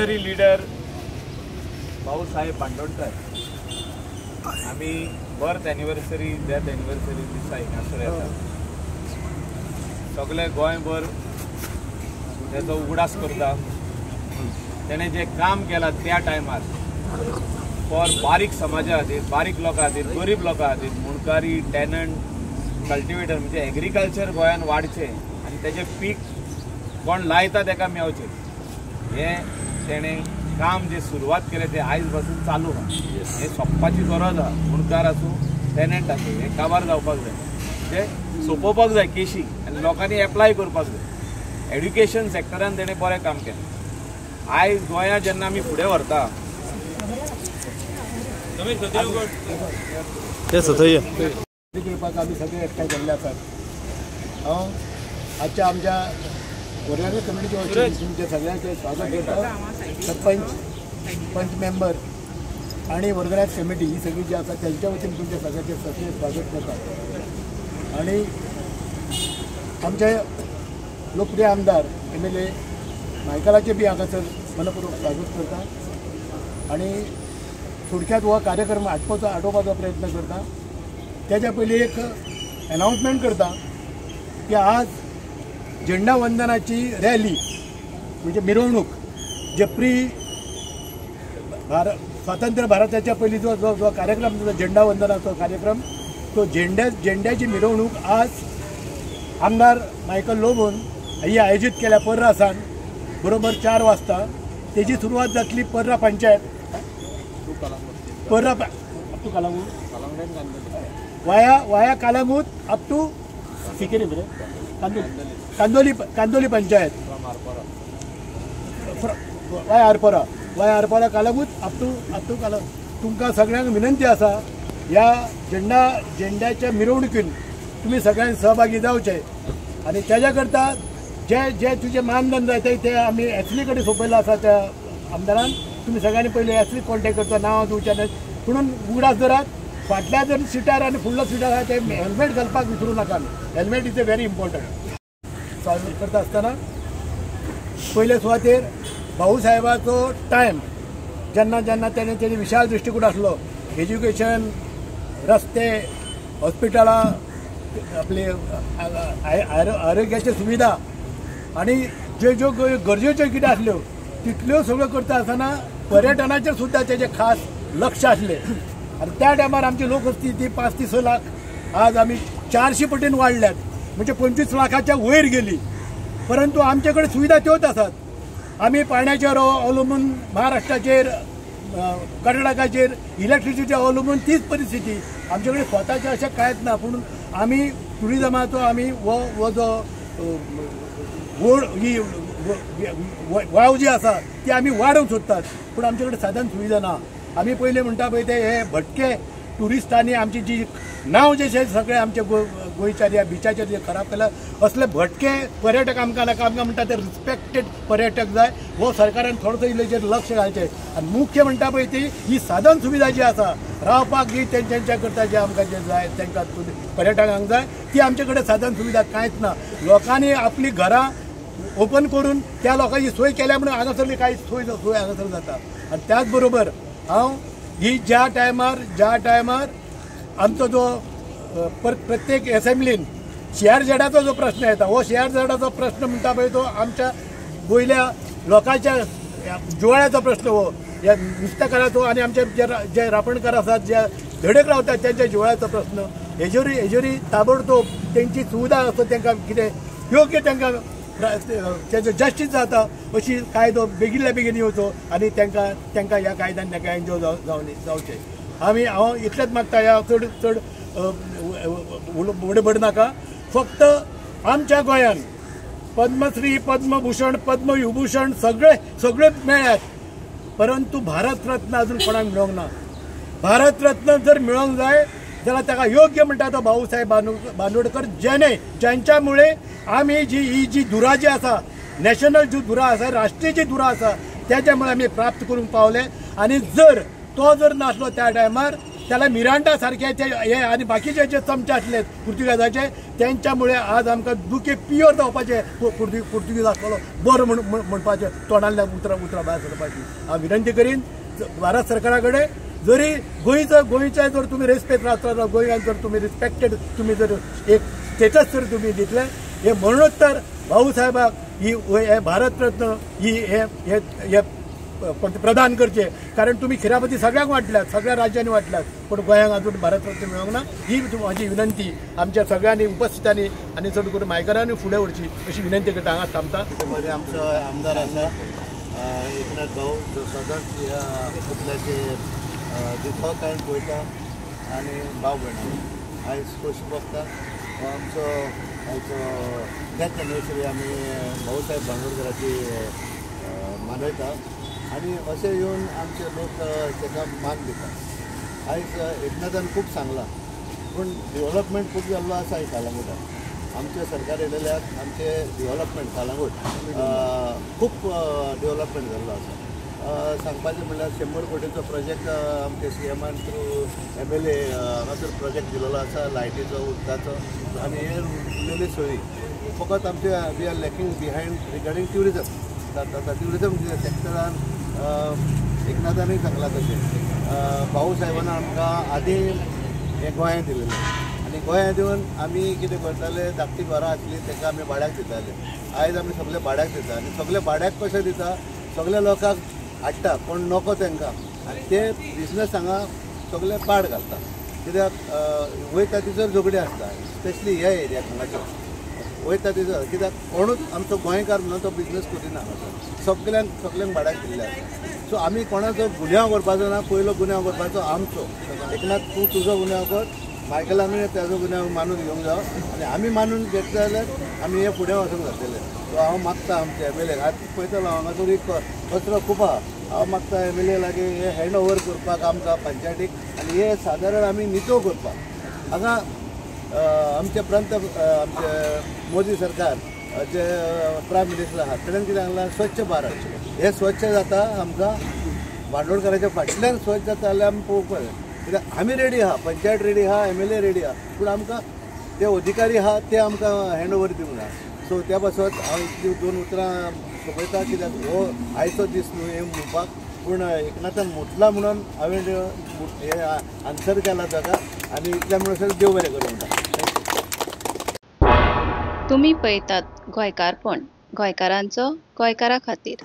Visionary leader Bhausaheb Bandodkar आमी birth anniversary death anniversary दिसा हांगासर येता. सगळे गोंयभर तेजो उगडास करता. तेणें जें काम केलां त्या टायमार फॉर बारीक समाजा खातीर, बारीक लोकां खातीर, गरीब लोकां खातीर, मुणकारी, टेनंट, कल्टिवेटर म्हणजे एग्रीकल्चर गोंयान वाडचें आनी तेजें पीक कोण लायता तेका मेवचें, हें तेणें काम जे सुरवात केलें तें आयज पासून चालू आहा. हें सोंपपाची गरज आहा. मुणकार आसूं, टेनंट आसूं, हें काबार जावपाक जाय, म्हणजे सोंपोवपाक जाय केशी आनी लोकांनी एप्लाय करपाक जाय. एड्युकेशन सेक्टरान तेणें बरें काम केलें. आयज गोंया जेन्ना आमी फुडें व्हरता आमी सगळे एकठांय जाल्ले आसात. हांव आजच्या आमच्या कोरियार कम्युनिटी वतीन तुमच्या सगळ्यांचें स्वागत करता. सरपंच, पंच मेंबर आनी ऑर्गनायज कमिटी ही सगळी जी आसा तेंच्या वतीन तुमच्या सगळ्यांचें सगळें स्वागत करता. आनी आमचे लोकप्रिय आमदार MLA मायकलाचें बी हांगासर मनपूर्वक स्वागत करता आनी थोडक्यात हो कार्यक्रम आटोवपाचो प्रयत्न करता. तेच्या पयलीं एक अनावन्समेंट करता की आज झेंडा वंदनाची रॅली म्हणजे मिरवणूक जे प्री भारत स्वातंत्र्य भारताच्या पयलीं जो जो जो कार्यक्रम जो झेंडा वंदनाचो कार्यक्रम, तो झेंड्याची मिरवणूक आज आमदार मायकल लोबोन ही आयोजीत केल्या पर्रा सान बरोबर 4 वाजता. तेजी सुरवात जातली पर्रा panchayat, Parra up to Calangute, via Calangute up to Sinquerim रे Candolim, Candolim panchayat, via Arpora, via Arpora Calangute up to Calangute. तुमकां सगळ्यांक विनंती आसा ह्या झेंड्याच्या मिरवणुकीन तुमी सगळ्यांनी सहभागी जावचे आनी तेज्या करता जे जे तुजे मानधन जाय ते आमी एसली कडेन सोंपयलां आसा त्या आमदारान. तुमी सगळ्यांनी पयलीं एसली कॉन्टेक्ट करता, नांवां दिवचें न्हय. पुणून उगडास धरात, फाटल्या जर सिटार आनी फुडल्या सिटार आसा ते हेल्मेट घालपाक विसरूं नाका. Helmet is a very important. स्वागत करता आसतना पयले सुवातेर भाऊसाहेबाचो टायम जेन्ना जेन्ना तेणें तेजे विशाल दृश्टिकोन आसलो, एज्युकेशन, रस्ते, हॉस्पिटलां, आपले आरोग्याच्यो सुविधा आनी ज्यो ज्यो गरजेच्यो कितें आसल्यो तितल्यो सगळ्यो करता आसतना पर्यटनाचेर सुद्दां तेजें खास लक्ष आसलें. आनी त्या टायमार आमची लोकवस्ती ती 5 ते 6 लाख, आज आमी 400 पटीन वाडल्यात, म्हणजे 25 लाखाच्या वयर गेली. परंतु आमचे कडेन सुविधा त्योच आसात. आमी पाण्याचेर अवलंबून, महाराष्ट्राचेर, कर्नाटकाचेर, इलेक्ट्रिसिटी अवलंबून तीच परिस्थिती. आमचे कडेन स्वताचें अशें कांयच ना. पूण आमी ट्युरिजमाचो आमी हो जो वोड ही वाव जी आसा ती आमी वाडोवंक सोदतात, पूण आमचे कडेन साधन सुविधा ना. आमी पयलीं म्हणटा पळय ते हे भटके ट्युरिस्टांनी आमची जी नांव जे सगळे आमचे गोंयच्या ह्या बिचाचेर जे खराब केला, असले भटके पर्यटक आमकां नाका. आमकां म्हणटा ते रिस्पेक्टेड पर्यटक जाय. हो सरकारान थोडोसो इल्लेचेर लक्ष घालचें. आनी मुख्य म्हणटा पळय ती ही साधन सुविधा जी आसा रावपाक जी तेंच्या करता जे आमकां जे जाय तांकां पर्यटकांक जाय ती आमचे कडेन साधन सुविधा कांयच ना. लोकांनी आपली घरां ओपन करून त्या लोकांची सोय केल्या म्हणून हांगासरली कांय सोय हांगासर जाता. आनी त्याच बरोबर हांव ही ज्या टायमार आमचो जो प्रत्येक एसेंब्लीन CRZाचो जो प्रश्न येता, हो CRZाचो प्रश्न म्हणटा पळय तो आमच्या गोंयल्या लोकांच्या जिवाळ्याचो प्रश्न, हो ह्या नुस्तेकाराचो आनी आमचे जे रापणकार आसात, जे धडेक रावतात तेंच्या जिवाळ्याचो प्रश्न. हेजेरूय ताबडतोब तेंची सुविधा आसा तांकां कितें योग्य तांकां तेजो जस्टीस जाता अशी कायदो बेगिनल्या बेगीन येवचो आनी तांकां तांकां ह्या कायद्यान तांकां एन्जॉय जावचें. आमी हांव इतलेंच मागता, ह्या चड चड बडबड नाका. फक्त आमच्या गोंयान पद्मश्री, पद्मभूषण, पद्मविभूषण सगळे सगळे मेळ्ळ्यात, परंतु भारतरत्न अजून कोणाक मेळोंक ना. भारतरत्न जर मेळोंक जाय जाल्यार ताका योग्य म्हणटा तो भाऊसाहेब बांदोडकर, जेणे ज्यांच्यामुळे आमी जी ही जी धुरा जी आसा, नॅशनल जी धुरा आसा, राष्ट्रीय जी धुरा आसा, त्याच्यामुळे आमी प्राप्त करूंक पावले. आनी जर तो जर नासलो त्या टायमार त्याला मिरांडा सारखे ते हे आनी बाकीचे जे चमचे आसले पुर्तुगेजाचे तेंच्यामुळे आज आमकां दुखे पियोर जावपाचे पुर्तुगेज आसतलो बरो म्हण म्हणपाचें तोंडांतल्यान उतरां उतरां भायर सरपाची. हांव विनंती करीन भारत सरकारा कडेन जरी गोंयचो गोंयच्या जर तुमी रेस्पेक्ट रावता गोंयान जर तुमी रिस्पेक्टेड तुमी जर एक स्टेटस जर तुमी दितले हे म्हणूनच तर भाऊ साहेबाक ही हे भारत रत्न ही हे हे प्रदान करचे. कारण तुमी खिरापती सगळ्यांक वांटल्यात, सगळ्या राज्यांनी वांटल्यात, पूण गोंयांक अजून भारत रत्न मेळोंक ना. ही म्हाजी विनंती आमच्या सगळ्यांनी उपस्थितांनी आनी चड करून मायकरांनी फुडें व्हरची अशी विनंती करता. हांगा थांबता. मध्ये आमचो आमदार आसा एकनाथ भाऊ जो सदांच ह्या पुतळ्याचे दिखाव काडून पळयता आनी भाव भयणां आयज खोशी भोगता. आमचो आयचो डेथ एनिवर्सरी आमी भाऊसाहेब बांदोडकराची मनयता आनी अशें येवन आमचे लोक ताका मान दिता. आयज एकनाथान खूब सांगलां पूण डेव्हलपमेंट खूब जाल्लो आसा कालांगुटान. आमचें सरकार येयलेल्याक आमचें डेव्हलपमेंट कालांगूट खूब डेव्हलपमेंट जाल्लो आसा. सांगपाचें म्हणल्यार 100 कोटीचो प्रोजेक्ट आमचे सी एमान थ्रू MLA हांगासर प्रोजेक्ट दिलेलो आसा लायटीचो उदकाचो आनी हे उरलेली सोयी फकत आमचे we are lacking behind regarding tourism. आतां ट्युरिजम सेक्टरान एकनाथानूय सांगलां तशें भाऊ साहेबान आमकां आदीं हें गोंयांत दिलेलें आनी गोंयांत दिवन आमी कितें करताले धाकटी घरां आसलीं ताका आमी भाड्याक दिताले. आयज आमी सगळे भाड्याक दिता आनी सगळे भाड्याक कशें दिता सगळे लोकांक हाडटा कोण नको तांकां आनी ते बिजनस हांगा सगळे पाड घालता कित्याक वयता तिचो झगडी आसता स्पेशली ह्या एरियाक हांगासर वयता तिचो कित्याक कोणूच आमचो गोंयकार म्हणून तो बिजनस करिना हांगासर सगल्यांक सगल्यांक भाड्याक दिल्ले आसा. सो आमी कोणाचो गुन्यांव करपाचो ना, पयलो गुन्यांव करपाचो आमचो. एकनाथ तूं तुजो गुन्यांव कर, मायकलानूय ताजो गुन्यांव मानून घेवंक जावो आनी आमी मानून घेतले जाल्यार आमी हे फुडें वचूंक जातलें. सो हांव मागता आमच्या MLA आतां पळयतलो हांगासर एक कचरो खूब आहा. हांव मागता MLA लागीं हे हँड ओवर करपाक आमकां पंचायतीक आनी हे सादारण आमी नितळ करपाक. हांगा आमचे प्रांत आमचे मोदी सरकार जे प्रायम मिनिस्टर आहा तेणेन कितें सांगलां स्वच्छ भारत हे स्वच्छ जाता आमकां बांदोडकराच्या फाटल्यान स्वच्छ जाता जाल्यार आमी पळोवपाक जाय कित्याक आमी रेडी आहा, पंचायत रेडी आहा, MLA ready आहा, पूण आमकां ते अधिकारी आहा ते आमकां हँड ओवर दिवंक ना. सो त्या पासत हांव इतली दोन उतरां सोंपयता कित्याक हो आयचो दीस न्हू हें म्हणपाक, पूण एकनाथान म्हटलां म्हणून हांवें हें आन्सर केलां ताका आनी इतलें म्हणसर देव बरें करूं म्हणटा. तुमी पळयतात गोंयकारपण, गोंयकारांचो गोंयकारा खातीर.